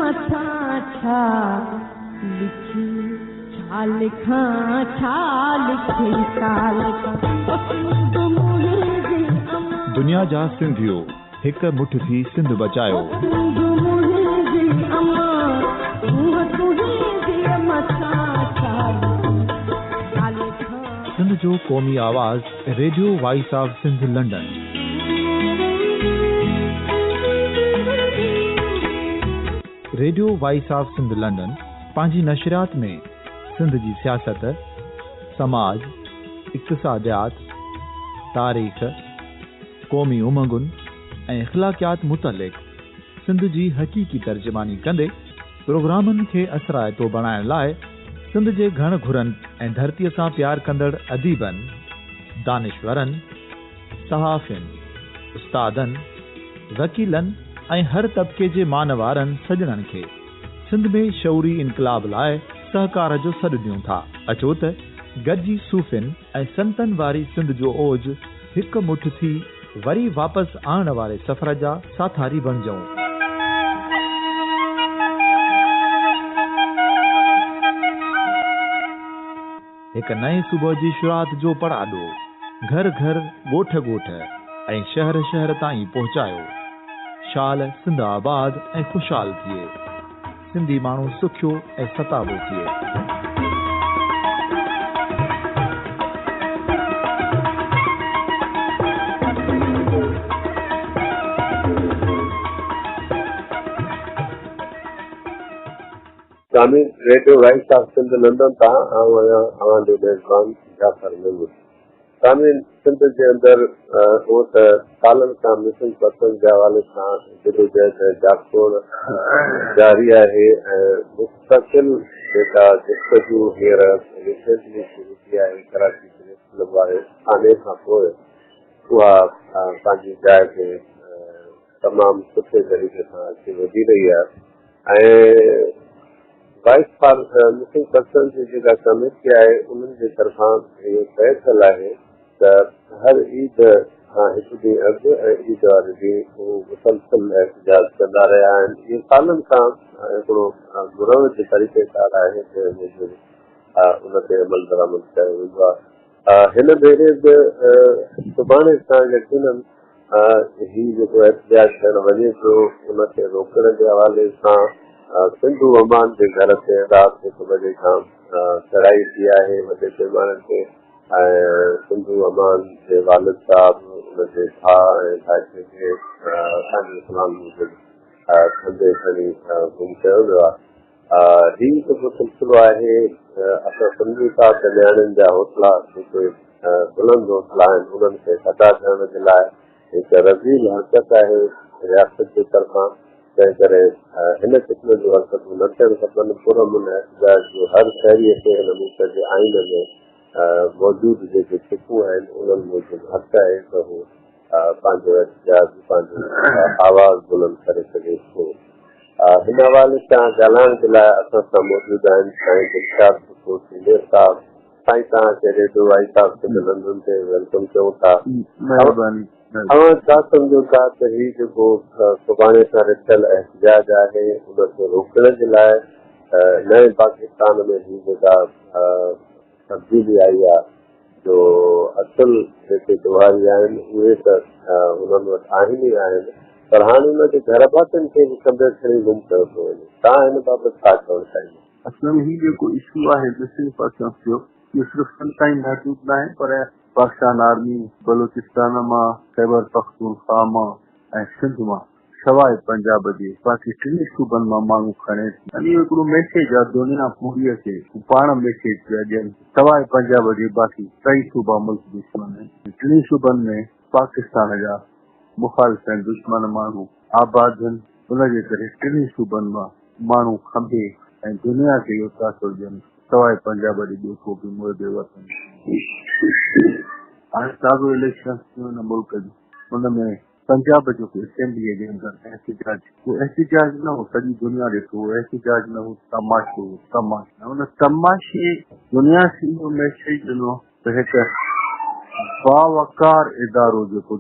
مٿان ڇا لکي، ڇا لکان، ڇا لکي، ڇا لکان، او سنڌ منهنجي امان. دنيا جا سنڌيو هڪ مٺ ٿي سنڌ بچايو. او سنڌ منهنجي امان، روح تنهنجي مٿان ڇا لکي، ڇا لکان. سنڌ جو قومي آواز radio voice of Sindh London. Radio voice of Sindh London پنهنجي نشريات ۾ سنڌ جي سياست، سماج، اقتصاديات، تاريخ، قومي امنگن ۽ اخلاقيات متعلق سنڌ جي حقيقي ترجماني ڪندي پروگرامن کي اثرائتو بڻائڻ لاء سنڌ جي گهڻ گهرن ۽ ڌرتيء سان پيار ڪندڙ اديبن، دانشورن، صحافين، استادن، وڪيلن ۽ هر طبقي جي مان وارن سڄڻن کي سنڌ ۾ شعوري انقلاب لاء سهڪار جو سڏ ڏيون ٿا. اچو ته گڏجي صوفين ۽ سنتن واري سنڌ جو اوج هڪ مٺ ٿي وري واپس آڻڻ واري سفر جا ساٿاري بڻجون. هڪ نئين صبح جي شروعات جو پڙاڏو گهر گهر، ڳوٺ ڳوٺ ۽ شهر شهر تائين پهچايو. شال سنڌ آباد ۽ خوشحال ٿئي. سنڌي ماڻهو سکيو ۽ ستابو ٿئي. سامعين radio voice of Sindh London تان آئون آهيان اوهان جو ميزبان جعفر محمود. سامعين سنڌ جي اندر هونء ته سالن کان مسنگ پرسنز جي حوالي سان جدوجهد ۽ جاکوڙ جاري آهي ۽ مستقل جيڪا جستجو هينئر ريسينٽلي شروع ٿي آهي ڪراچي پريس ڪلب واري سانحي کان پوء اها پنهنجي جاء تي تمام سٺي طريقي سان اڳتي وڌي رهي آهي ۽ وائس فار مسنگ پرسنز جي جيڪا ڪميٽي آهي انهن جي طرفان اهو طئي ٿيل آهي ته هر عيد کان هڪ ڏينهن اڳ ۽ عيد واري ڏينهن هو مسلسل احتجاج ڪندا رهيا آهن. اهو سالن کان هڪڙو مروج طريقه ڪار آهي جنهن موجب ان تي عمل درآمد ڪيو ويندو آهي. هن ڀيري به سڀاڻي سان يقينن هي جيڪو احتجاج ٿيڻ وڃي پيو ان کي روڪڻ جي حوالي سان سنڌو امان جي گهر تي رات هڪ بجي کان چڙهائي ٿي آهي وڏي پيماني تي ۽ سنڌو امان جي والد صاحب ان جي ڀاء ۽ ڀائٽي کي اسان جي اطلاعن موجب کنڀي کڻي گم ڪيو ويو آهي. هي جيڪو سلسلو آهي اسان سمجهون ٿا ته نياڻين جا حوصلا جيڪي بلند حوصلا آهن انهن کي خطا ڪرڻ جي لاء هڪ رذيل حرڪت آهي رياست جي طرفان تنهن ڪري هن قسم جون حرڪتون نه ٿيڻ کپن پرامن احتجاج جو هر شهري کي هن ملڪ جي آئين ۾ موجود جيڪي شقون آهن انهن موجب حق آهي ته هو پنهنجو احتجاج پنهنجو آواز بلند ڪري سگهي ٿو. هن حوالي سان ڳالهائڻ جي لاء اسان سان موجود آهن سائين دلشاد ڀٽو سينيئر صاحب. سائين توهان کي radio voice of Sindh London تي welcome چئون ٿا. مهرباني. اوهان ڇا سمجهو ٿا ته هي جيڪو سڀاڻي سان رٿيل احتجاج آهي ان کي روڪڻ جي لاء نئين پاڪستان ۾ هي جيڪا تبديلي آئي آهي جو اصل جيڪي ڏوهاري آهن اهي ته انهن وٽ آهن ئي آهن پر هاڻي انهن جي گهر ڀاتين کي به کنڀي کڻي گم ڪيو پيو وڃي. توهان هن بابت ڇا چوڻ چاهيندا؟ اصل ۾ هي جيڪو اشو آهي مسنگ پرسنس جو اهو صرف سنڌ تائين محدود ناهي پر پاڪستان آرمي بلوچستان مان، خيبر پختونخواهه مان ۽ سنڌ مان سواء پنجاب جي باقي ٽنهي صوبن مان ماڻهو کڻي ٿي. يعني اهو هڪڙو ميسيج آهي دنيا پوريء کي هو پاڻ ميسيج پيا ڏين سواء پنجاب جي باقي ٽئي صوبا ملڪ دشمن آهن ۽ ٽنهي صوبن ۾ پاڪستان جا مخالف ۽ دشمن ماڻهو آباد آهن ان جي ڪري ٽنهي صوبن مان ماڻهو کنڀي ۽ دنيا کي اهو تاثر ڏين سواء پنجاب جي ٻيو ڪو به محب وطن هاڻي تازو اليڪشنس ٿيون آهن ملڪ جون ان ۾ پنجاب جو ڪو اسيمبليء جي اندر احتجاج ڪو احتجاج نه هو، سڄي دنيا ڏٺو هو، احتجاج نه هو، تماشو هو، تماشو. ۽ ان تماشي دنيا کي اهو ميسيج ڏنو ته هڪ باوقار ادارو جيڪو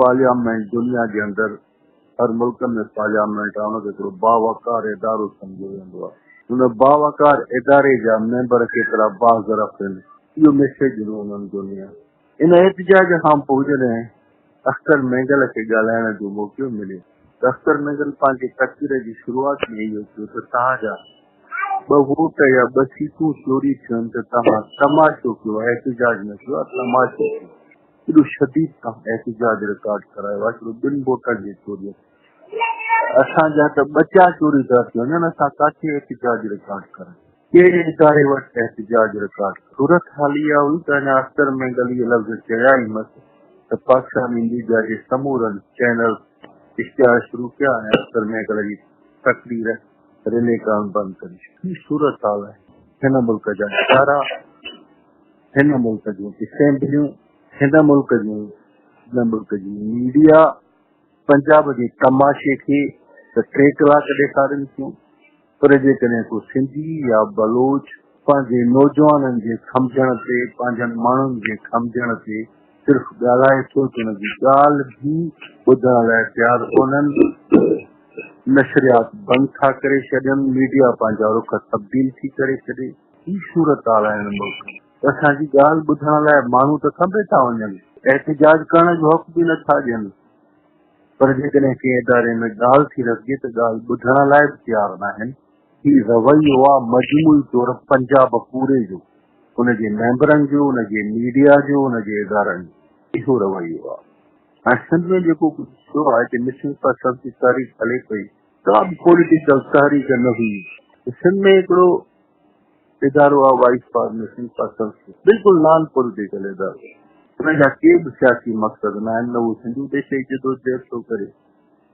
پارليامينٽ دنيا جي اندر हर मुल्क में पार्लियामेंट आहे, हुनखे हिकिड़ो बावकार इदारो सम्झो वेंदो आहे। हुन बावकार इदारे जा मेंबर केतिरा बाज़रफ़ आहिनि, इहो मैसेज ॾिनो हुननि दुनिया। इन एहतिजाज खां पोइ जॾहिं अख्तर मेंगल खे ॻाल्हाइण जो मौक़ो मिलियो त अख्तर मेंगल पंहिंजी तक़रीर जी शुरूआत में इहो कयो त तव्हांजा ॿ वोट या ॿ सीटूं चोरी थियूं आहिनि त तव्हां तमाशो कयो आहे, एहतिजाज न कयो आहे, तमाशो कयो। एॾो शदीद तव्हां एहतिजाज रिकॉर्ड करायो आहे, हिकिड़ो ॿिनि वोटनि जी चोरी। असांजा त ॿचा चोरी था थी वञनि, असां किथे एहतिजाज रिकॉर्ड करायूं, कहिड़े इदारे वटि एहतिजाज रिकॉर्ड? सूरत हाल इहा हुई त अञा अख्तर मेंगल इहे लफ़्ज़ चया ई मस त पाकिस्तानी मीडिया जे समूरनि चैनल इश्तिहार शुरू कया ऐं अख्तर मेंगल जी तकरीर रिले करणु बंदि करे छॾी। सूरत हाल आहे हिन मुल्क जा इदारा, हिन मुल्क जूं असेंबलियूं, हिन मुल्क जी मीडिया पंजाब जे तमाशे खे त 3 कलाक ॾेखारनि थियूं, पर जेकॾहिं को सिंधी या बलोच पंहिंजे नौजवाननि जे खमझण ते, पंहिंजनि माण्हुनि जे खमझण ते सिर्फ़ ॻाल्हाए थो त हुनजी ॻाल्हि बि ॿुधण लाइ तयारु कोन्हनि, नशरियात बंदि था करे छॾनि, मीडिया पंहिंजा रुख तब्दील थी करे छॾे। हीअ सूरत हाल आहे हिन मुल्क में। असांजी ॻाल्हि ॿुधण लाइ माण्हू त खंभे था वञनि, एहतिजाज करण जो हक़ बि नथा ॾियनि, पर जेकॾहिं कंहिं इदारे में ॻाल्हि थी रखिजे त ॻाल्हि ॿुधण लाइ बि तयारु न आहिनि। हीअ रवैयो आहे मजमूई तौर पंजाब पूरे जो, हुनजे मेंबरनि जो, हुनजे मीडिया जो, हुनजे इदारनि जो इहो रवैयो आहे। ऐं सिंध में जेको कुझु थियो आहे, हिते मिसिंग पर्सन जी तहरीक हले पई, का बि पॉलिटिकल तहरीक न हुई। सिंध में हिकिड़ो इदारो आहे वॉइस फॉर मिसिंग पर्सन, बिल्कुलु नॉन पॉलिटिकल इदारो, हुनजा के बि सियासी मक़सद न आहिनि, न उहो सिंधू देश जी जदोजहद थो करे,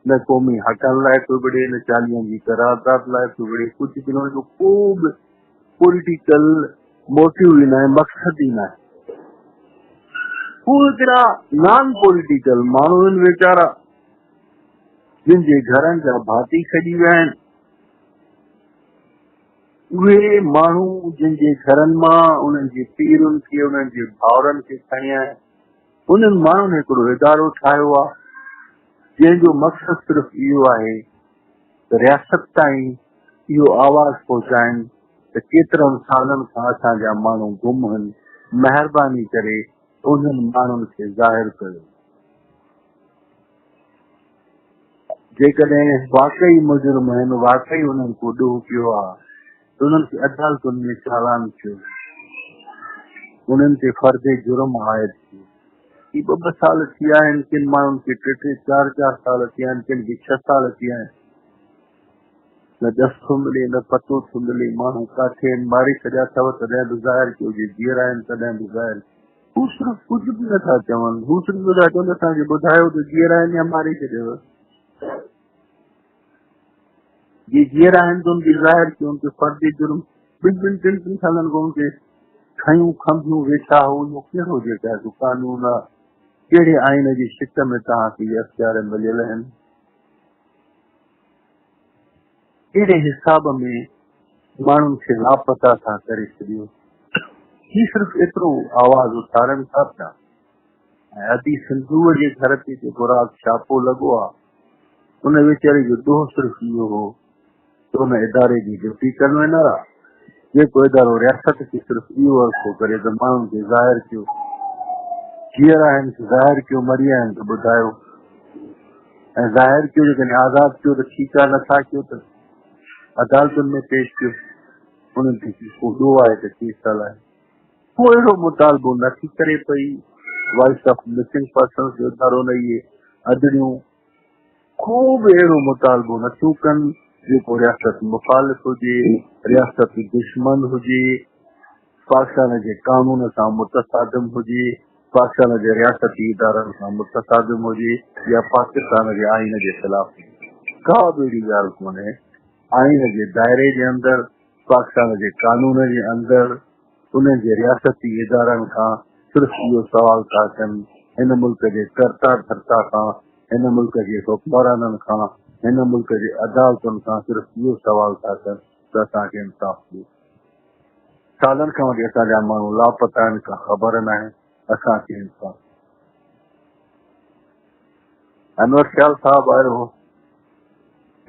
न क़ौमी हक़नि लाइ थो विढ़े, न 40 जी करारदाद लाइ थो विढ़े, कुझु बि न। हुनजो को बि पॉलिटिकल मोटिव ई न आहे, मक़सदु ई न आहे। हू हिकिड़ा नॉन पॉलिटिकल माण्हू आहिनि वीचारा, जिन जे घरनि जा भाती खॼी विया आहिनि, उहे माण्हू जिन जे घरनि मां उन्हनि जे पीरुनि खे, उन्हनि जे भाउरनि खे खणी आया आहिनि, उन्हनि माण्हुनि हिकिड़ो इदारो ठाहियो आहे जंहिंजो मक़सदु सिर्फ़ु इहो आहे त रियासत ताईं इहो आवाज़ पहुचाइनि त केतिरनि सालनि खां असांजा माण्हू गुम आहिनि, महिरबानी करे उन्हनि माण्हुनि खे ज़ाहिर कयो। जेकॾहिं वाकई मुजुर्म आहिनि, वाकई उन्हनि को ॾोह कयो आहे त उन्हनि खे अदालतुनि में चालान थियो, उन्हनि ते फ़र्द जुर्म आयद थियो। हीअ ॿ ॿ साल थी विया आहिनि, किन माण्हुनि खे 3 3 4 4 साल थी विया आहिनि, किन खे 6 साल थी विया आहिनि, न ॾस थो मिले न पतो थो मिले, माण्हू किथे आहिनि, मारे छॾिया अथव तॾहिं बि ज़ाहिर कयो, जे जीअरा आहिनि तॾहिं बि ज़ाहिर। हू सिर्फ़ु कुझु बि नथा चवनि, हू सिर्फ़ु नथा चवनि असांखे ॿुधायो त जीअरा आहिनि या मारे छॾियव। जे जीअरा आहिनि त उनखे ज़ाहिर कयो, उनखे फ़र्द जुर्म ॿिनि ॿिनि टिनि टिनि सालनि खां उनखे खयूं खंभियूं वेठा हो। इहो कहिड़ो जेको आहे कानून आहे, कहिड़े आइन जी शिक में तव्हांखे इहे अख़्तियार मिलियल आहिनि, कहिड़े हिसाब में माण्हुनि खे लापता था करे छॾियो? हीअ सिर्फ़ु एतिरो आवाज़ उथारनि था पिया। ऐं अदी सिंधूअ जे घर ते जेको राति छापो लॻो आहे, उन वीचारे जो ॾोह सिर्फ़ु इहो हो त उन इदारे जी ड्यूटी कन्वीनर आहे, जेको इदारो रियासत खे सिर्फ़ु इहो अर्ज़ु थो करे त माण्हुनि खे ज़ाहिर कयो, जीअरा आहिनि त ज़ाहिर कयो, मरी विया आहिनि त ॿुधायो, ऐं ज़ाहिर कयो जेकॾहिं आज़ादु कयो त ठीकु आहे, नथा कयो त अदालतुनि में पेश कयो, उन्हनि ते को ॾोह आहे त केस हलाए। को अहिड़ो मुतालबो नथी करे पई वॉइस ऑफ मिसिंग पर्सन जो इदारो, न इहे अदड़ियूं को बि अहिड़ो मुतालबो नथियूं कनि जेको रियासत मुखालिफ़ हुजे, रियासत दुश्मन हुजे, पाकिस्तान जे कानून सां मुतसादिम हुजे, पाकिस्तान जे रियासती इदारनि सां मुतसादिम हुजे या पाकिस्तान जे आइन जे ख़िलाफ़ हुजे। का बि अहिड़ी ॻाल्हि कोन्हे। आइन जे दायरे जे अंदरि, पाकिस्तान जे कानून जे अंदरि, उन्हनि जे रियासती इदारनि खां सिर्फ़ु इहो सवाल था कनि, हिन मुल्क जे करता धरता खां, हिन मुल्क जे हुक्मराननि खां, हिन मुल्क जे अदालतुनि खां सिर्फ़ु इहो सवाल था कनि त असांखे इंसाफ़ ॾियो। सालनि खां वठी असांजा माण्हू लापता आहिनि, का ख़बर न आहे, असांखे इंसाफ़। अनवर सियाल साहब आयो हो,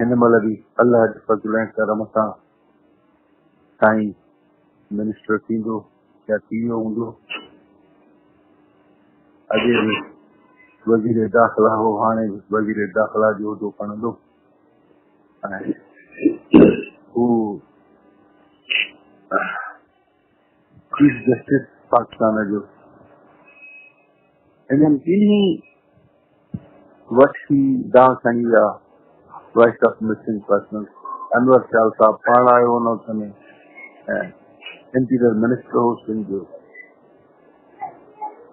हिन महिल बि अलाह जे फज़ल ऐं करम सां साईं मिनिस्टर थींदो या थी वियो हूंदो। अॻे बि वज़ीर दाख़िला हो, हाणे बि वज़ीर दाख़िला जो उहिदो खणंदो ऐं हू चीफ जस्टिस पाकिस्तान जो। इन्हनि ॿिन्ही वठी दांह खणी विया voice of missing person. Anwar Sial साहिबु पाण आयो हुन वक़्त में ऐं इंटीरियर मिनिस्टर हो सिंध जो।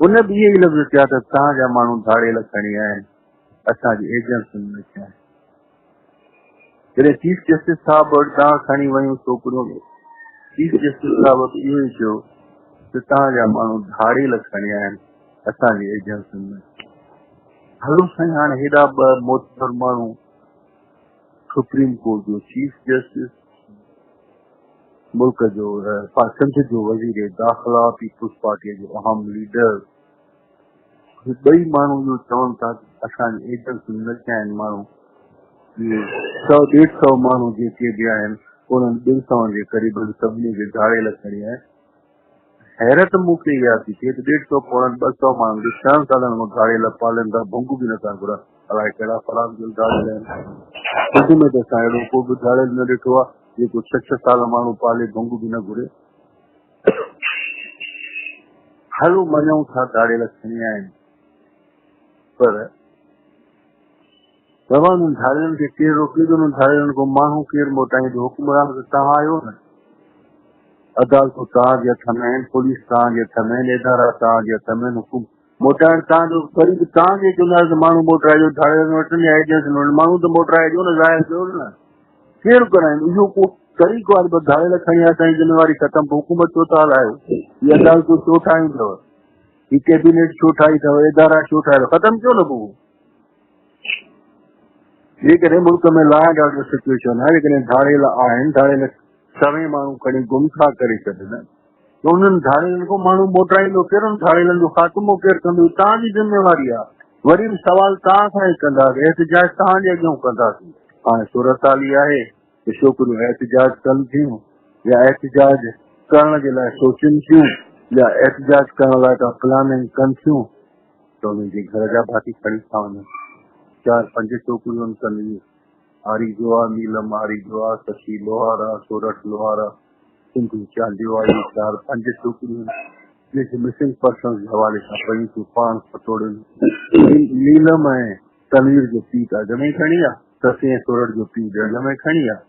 उन बि इहे ई लफ़्ज़ चया त तव्हांजा माण्हू धाड़ेल खणी आया आहिनि, असांजी एजेंसियुनि में थिया आहिनि। जॾहिं चीफ जस्टिस साहिबु वटि दांह खणी वयूं छोकिरियूं, चीफ जस्टिस साहिबु बि इहो ई चयो त तव्हांजा माण्हू धाड़ेल खणी आया आहिनि असांजी एजेंसियुनि में। हलो साईं, हाणे हेॾा ॿ मोतबर माण्हू, सुप्रीम कोर्ट जो चीफ जस्टिस, मुल्क जो सिंध जो वज़ीर दाख़िला, पीपल्स पार्टीअ जो अहम लीडर, ॿई माण्हू इहो चवनि था असांजी एजेंसियुनि में थिया आहिनि माण्हू, 100-150 माण्हू जेके बि आहिनि उन्हनि 200 जे क़रीब सभिनी खे धाड़ेल खणी आया। हैरत मूंखे इहा थी थिए त 150 175 माण्हुनि खे 6 सालनि खां धाड़ेल पालनि था, भंग बि नथा घुरनि। अलाए कहिड़ा फलां धाड़ेल आहिनि। सिंध में त असां अहिड़ो को बि धाड़ेल न ॾिठो आहे जेको 6-6 साल माण्हू पाले भंग बि न घुरे। हलो मञूं था धाड़ेल खणी आया आहिनि, पर बाबा उन्हनि धाड़ेलनि खे केरु रोके? उन्हनि धाड़ेलनि खां माण्हू केरु मोटाईंदो? हुकुमरान त तव्हां आहियो न, अदालतूं तव्हांजे हथ में आहिनि, पुलिस तव्हांजे हथ में आहिनि, इदारा तव्हांजे हथ में आहिनि, हुकुम मोटाइण तव्हांजो वरी बि तव्हांजे चवंदा माण्हू मोटाइजो, धाड़ेलनि वटि या एजेंसियुनि वटि माण्हू त मोटाइजो न, ज़ाहिर कयो न, केरु कराईंदो? इहो को तरीक़ो आहे? धाड़ेल खणी असांजी ज़िम्मेवारी ख़तमु, हुकूमत छो था हलायो? हीअ अदालतूं छो ठाहियूं अथव? हीअ कैबिनेट छो ठाही अथव? इदारा छो ठाहियो? ख़तमु कयो न पोइ। जेकॾहिं मुल्क में लॉ एंड ऑर्डर सिचुएशन आहे, जेकॾहिं धाड़ेल आहिनि, धाड़ेल सवे माण्हू खणी गुम था करे छॾनि त उन्हनि धाड़ेलनि खां माण्हू मोटाईंदो केरु? उन्हनि धाड़ेलनि जो ख़ातिमो केरु कंदो? तव्हांजी ज़िम्मेवारी आहे। वरी बि सवाल तव्हां खां ई कंदासीं, एहतजाज तव्हांजे अॻियां कंदासीं। हाणे सूरत हाल इहा आहे त छोकिरियूं एहतजाज कनि थियूं या एहतजाज करण जे लाइ सोचनि थियूं या एहतजाज करण लाइ का प्लानिंग कनि थियूं त उन्हनि जे घर जा भाती खणी था वञनि। 4-5 छोकिरियूं आहिनि, आरीजो आहे, नीलम आरीजो आहे, शशि लोहार आहे, सोरठ लोहार आहे, सिंधु चांडियो आहे, इहे 4-5 छोकिरियूं जेके मिसिंग पर्सन जे हवाले सां पयूं थियूं पाण पतोड़नि। नीलम ऐं तनवीर जो पीउ त अॻ में खणी आहे, ससी ऐं सोरठ जो पीउ त अॻ में खणी आहे,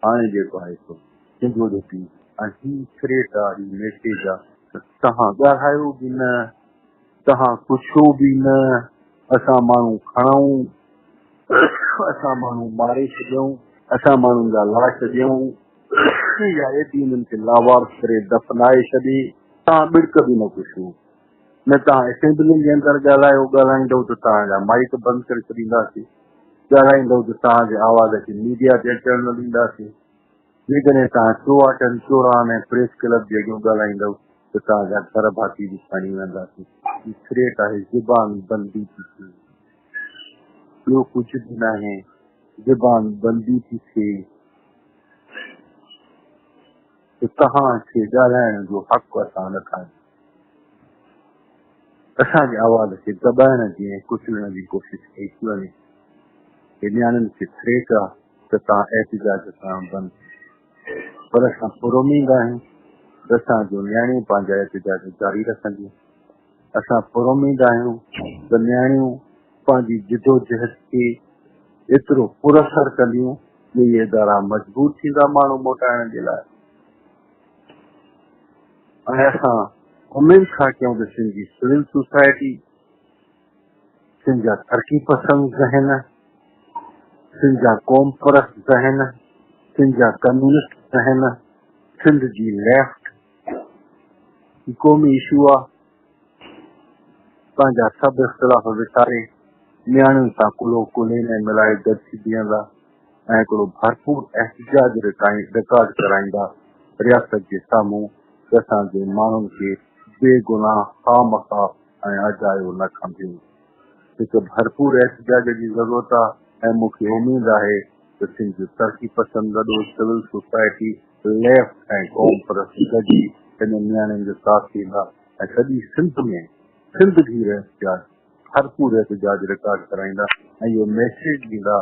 हाणे जेको आहे सो सिंधूअ जो पीउ। ऐं हीअ थ्रेट आहे, हीअ मैसेज आहे त तव्हां ॻाल्हायो बि न, तव्हां पुछो बि न, असां माण्हू खणूं, असां माण्हू मारे छॾियूं, असां माण्हुनि जा लाश ॾियूं या एॾी उन्हनि खे लावारिस करे दफ़नाए छॾे, तव्हां ॿिड़क बि न पुछो। न तव्हां असेंबली जे अंदरि ॻाल्हायो, ॻाल्हाईंदव त तव्हांजा माइक बंदि करे छॾींदासीं, ॻाल्हाईंदव त तव्हांजे आवाज़ खे मीडिया ते अचण न ॾींदासीं। जेकॾहिं तव्हां चोवाटनि, चोराहनि ऐं प्रेस क्लब जे अॻियां ॻाल्हाईंदव त तव्हांजा घर भाती बि खणी वेंदासीं। हीअ थ्रेट आहे, ज़ुबान बंदी थी थिए, ॿियो कुझु बि नाहे, ज़ुबान बंदी थी थिए त तव्हांखे ॻाल्हाइण जो हक़ असां नथा ॾियूं। असांजे आवाज़ खे दॿाइण जी ऐं कुचलण जी कोशिशि कई थी वञे। नियाणियुनि खे थ्रेट आहे त तव्हां एहतजाज करणु बंदि, पर असां पुरउमीद आहियूं त असांजो नियाणियूं पंहिंजा एहतजाज जारी रखंदियूं। असां पुरउमीद आहियूं त नियाणियूं पंहिंजी जिदोजहद खे एतिरो पुरअसर कंदियूं जो इहे इदारा मजबूर थींदा माण्हू मोटाइण जे लाइ। ऐं असां उमेद था कयूं त सिंध जी सिविल सोसाइटी, सिंध जा तरक़ी पसंदि ज़हन, सिंध जा क़ौम परस्त ज़हन, सिंध जा कम्यूनिस्ट ज़हन, सिंध जी लेफ्ट, क़ौमी इशू आहे, पंहिंजा सभु इख़्तिलाफ़ विसारे नियाणियुनि सां कुल्हो कुल्हे में मिलाए गॾु थी बीहंदा ऐं हिकिड़ो भरपूर एहतजाज रिकॉर्ड कराईंदा रियासत जे साम्हूं त असांजे माण्हुनि खे बेगुनाह ख़ामख़ा ऐं अजायो न खंभियूं। हिकु भरपूर एहतजाज जी ज़रूरत आहे ऐं मूंखे उमेद आहे त सिंध जो तरक़ी पसंद वॾो सिविल सोसाइटी लेफ्ट ऐं क़ौम परस्त गॾिजी पंहिंजनि नियाणियुनि जो साथ ॾींदा ऐं सॼी सिंध में सिंध गिर एहतजाज भरपूर एहतजाज रिकॉर्ड कराईंदा ऐं इहो मैसेज ॾींदा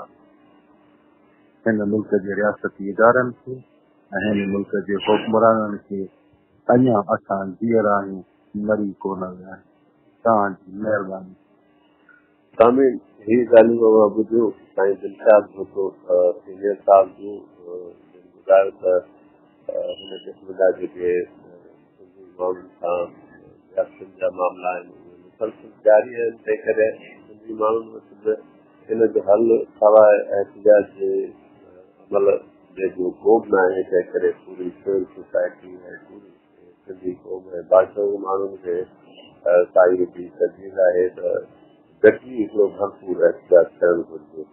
हिन मुल्क जे रियासती इदारनि खे ऐं हिन मुल्क जे हुक्मराननि खे अञा असां जीअरा आहियूं, मरी कोन विया आहियूं। तव्हांजी महिरबानी। सामीन, ही ॻाल्हियूं अव्हां ॿुधियो। साईं दिलशाद भुट्टो सीनियर साहब जूं, जिन ॿुधायो त हिन क़िस्म जा जेके सिंधी माण्हुनि सां रियासतनि जा मामला आहिनि उहे मुसलसल जारी आहिनि, तंहिंकरे सिंधी माण्हुनि वटि बि हिन जो हल सवाइ एहतजाज जे अमल जे जो को बि न आहे। तंहिंकरे पूरी सिविल सोसाइटी ऐं पूरी सिंधी क़ौम ऐं बादशाह माण्हुनि खे साईं जी तजवीज़ आहे त गॾिजी हिकिड़ो भरपूर एहतजाज करणु घुरिजे।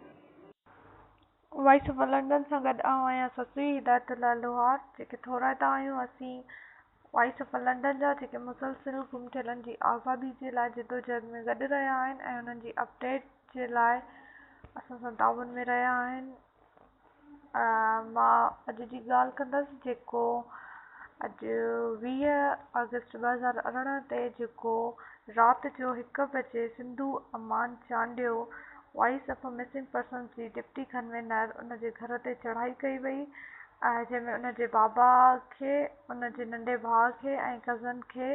वॉइस ऑफ लंडन सां गॾु आउं आहियां ससुई हिदायतुल्लाह लोहार। जेके थोराइता आहियूं असीं वॉइस ऑफ लंडन जा, जेके मुसलसिल गुम थियलनि जी आज़ादी जे लाइ जदोजहद में गॾु रहिया आहिनि ऐं उन्हनि जी अपडेट जे लाइ असां सां ताउन में रहिया आहिनि। मां अॼु जी ॻाल्हि कंदसि जेको अॼु 20 अगस्त 2018 ते जेको राति जो 1 बजे Sindhu Aman Chandio voice of missing person ji deputy convener उन जे घर ते चढ़ाई कई वई, जंहिंमें उन जे बाबा खे, उन जे नंढे भाउ खे ऐं कज़न खे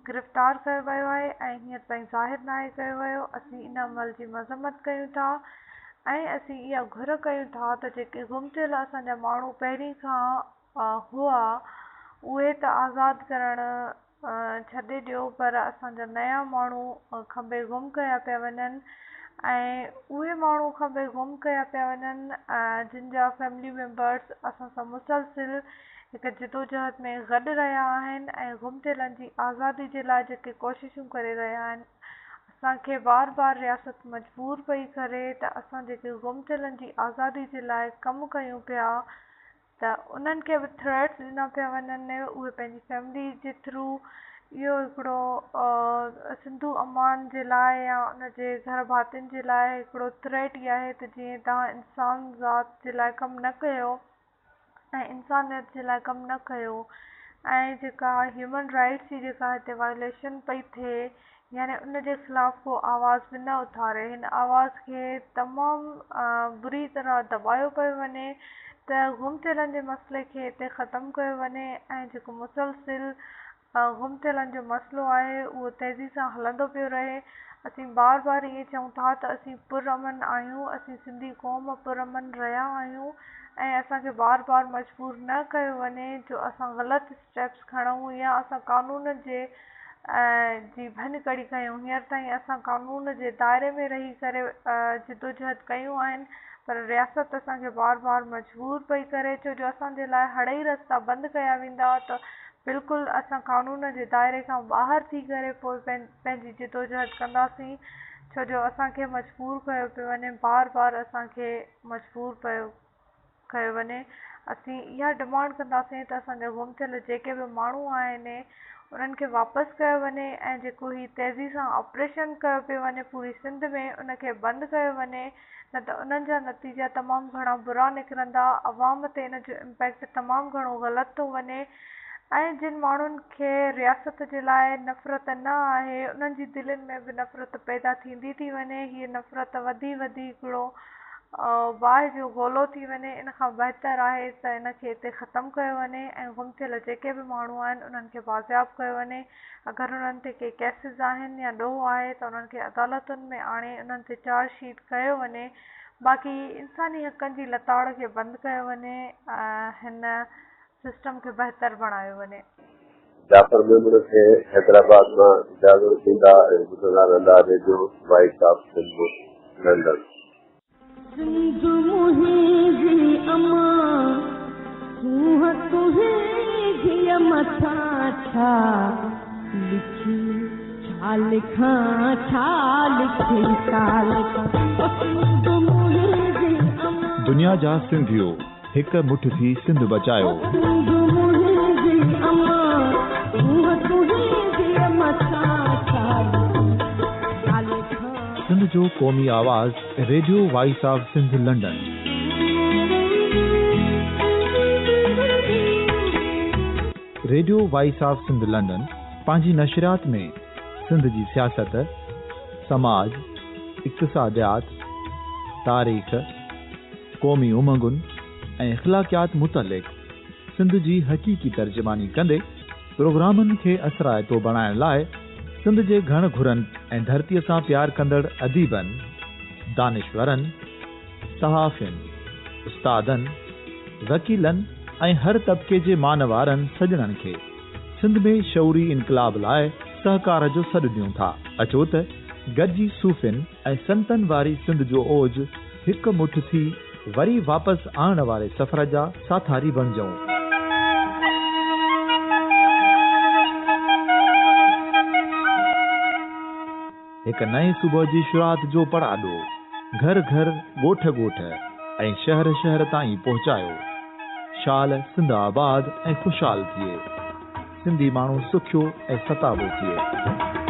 गिरफ़्तार कयो वियो आहे ऐं हींअर ताईं ज़ाहिर नाहे कयो वियो। असीं इन अमल जी मज़म्मत कयूं था ऐं असीं इहा घुर कयूं था त जेके गुम थियल असांजा माण्हू पहिरीं खां हुआ उहे त आज़ाद करण छॾे ॾियो, पर असांजा नया माण्हू खंभे गुम कया पिया वञनि ऐं उहे माण्हू खंभे गुम कया पिया वञनि जिन जा फैमिली मेंबर्स असां सां मुसलसिल हिकु जदोजहद में गॾु रहिया आहिनि ऐं गुम थियलनि जी आज़ादी जे लाइ जेके कोशिशूं करे रहिया आहिनि। असांखे बार बार रियासत मजबूर पई करे त असां जेके गुम थियलनि जी आज़ादी जे लाइ कमु कयूं पिया त उन्हनि खे बि थ्रेट्स ॾिना पिया वञनि। उहे पंहिंजी फैमिली जे थ्रू इहो हिकिड़ो सिंधू अमान जे लाइ या उनजे घर भातियुनि जे लाइ हिकिड़ो थ्रेट ई आहे त जीअं तव्हां इंसान ज़ात जे लाइ कमु न कयो ऐं इंसानियत जे लाइ कमु न कयो ऐं जेका ह्यूमन राइट्स जी जेका हिते वायोलेशन पई थिए यानी उन जे ख़िलाफ़ को आवाज़ बि न उथारे। हिन आवाज़ खे तमामु बुरी तरह दॿायो पियो वञे त गुम थियलनि जे मसइले खे हिते ख़तमु कयो वञे ऐं जेको मुसलसिल गुम थियलनि जो मसइलो आहे उहो तेज़ी सां हलंदो पियो रहे। असीं बार बार इहे चऊं था त असीं पुरअमन आहियूं, असीं सिंधी क़ौम पुरअमन रहिया आहियूं ऐं असांखे बार बार मजबूर न कयो वञे जो असां ग़लति स्टेप्स खणूं या असां कानून जे जी भञकड़ी कयूं। हींअर ताईं असां कानून जे दायरे में रही करे जदोजहद कयूं आहिनि, पर रियासत असांखे बार बार मजबूर पई करे, छो जो असांजे लाइ हड़ई रस्ता बंदि कया वेंदा त बिल्कुलु असां कानून जे दायरे खां ॿाहिरि थी करे पोइ पंहिंजी जदोजहद कंदासीं, छो जो असांखे मजबूर कयो पियो वञे, बार बार असांखे मजबूर पियो कयो वञे। असीं इहा डिमांड कंदासीं त असांजा गुम थियल जेके बि माण्हू आहिनि उन्हनि खे वापसि कयो वञे ऐं जेको हीउ तेज़ी सां ऑपरेशन कयो पियो वञे पूरी सिंध में उनखे बंदि कयो वञे, न त उन्हनि जा नतीजा तमामु घणा बुरा निकिरंदा। अवाम ते इन जो इम्पैक्ट तमामु घणो ग़लति थो वञे ऐं जिन माण्हुनि खे रियासत जे लाइ नफ़रत न आहे उन्हनि जी दिलनि में बि नफ़रत पैदा थींदी थी वञे। हीअ नफ़रत वधी वधी हिकिड़ो बाहि जो गोलो थी वञे। इन खां बहितर आहे त इन खे हिते ख़तमु कयो वञे ऐं गुम थियल जेके बि माण्हू आहिनि उन्हनि खे बाज़ियाब कयो वञे। अगरि उन्हनि ते के केसिस आहिनि या ॾोह आहे त उन्हनि खे अदालतुनि में आणे उन्हनि ते चार्ज शीट कयो वञे। बाक़ी इंसानी हक़नि जी लताड़ खे बंदि कयो वञे, हिन सिस्टम खे बहितर बणायो वञे। जाफ़र मेमण खे हैदराबाद मां इजाज़त ॾींदा ऐं ॿुधंदा रहंदा radio voice of Sindh London. Sindh मुंहिंजी अम्मा, सूंहं तुंहिंजी मथां छा लिखी, छा लिखां, छा लिखी, छा लिखां। सिंध मुंहिंजी अम्मा। दुनिया जा सिंधियो हिक मुठ थी सिंध बचायो। सिंध मुंहिंजी अम्मा, सूंहं तुंहिंजी मथां छा लिखी, छा लिखां। सिंध جو قومي آواز radio voice of Sindh London. Radio voice of Sindh London پنهنجي نشريات ۾ سنڌ جي سياست، سماج، اقتصاديات، تاريخ، قومي امنگن ۽ اخلاقيات متعلق سنڌ جي حقيقي ترجماني ڪندي پروگرامن کي اثرائتو بڻائڻ لاء سنڌ جي گهڻ گهرن ۽ ڌرتيء سان پيار ڪندڙ اديبن، دانشورن، صحافين، استادن، وڪيلن ۽ هر طبقي جي مان وارن سڄڻن کي سنڌ ۾ شعوري انقلاب لاء سهڪار جو سڏ ڏيون ٿا. اچو ته گڏجي صوفين ۽ سنتن واري سنڌ جو اوج هڪ مٺ ٿي وري واپس آڻڻ واري سفر جا ساٿاري بڻجون. هڪ نئين صبح جي شروعات جو پڙاڏو گهر گهر، ڳوٺ ڳوٺ ۽ شهر شهر تائين پهچايو. شال سنڌ آباد ۽ خوشحال ٿئي. سنڌي ماڻهو سکيو ۽ ستابو ٿئي.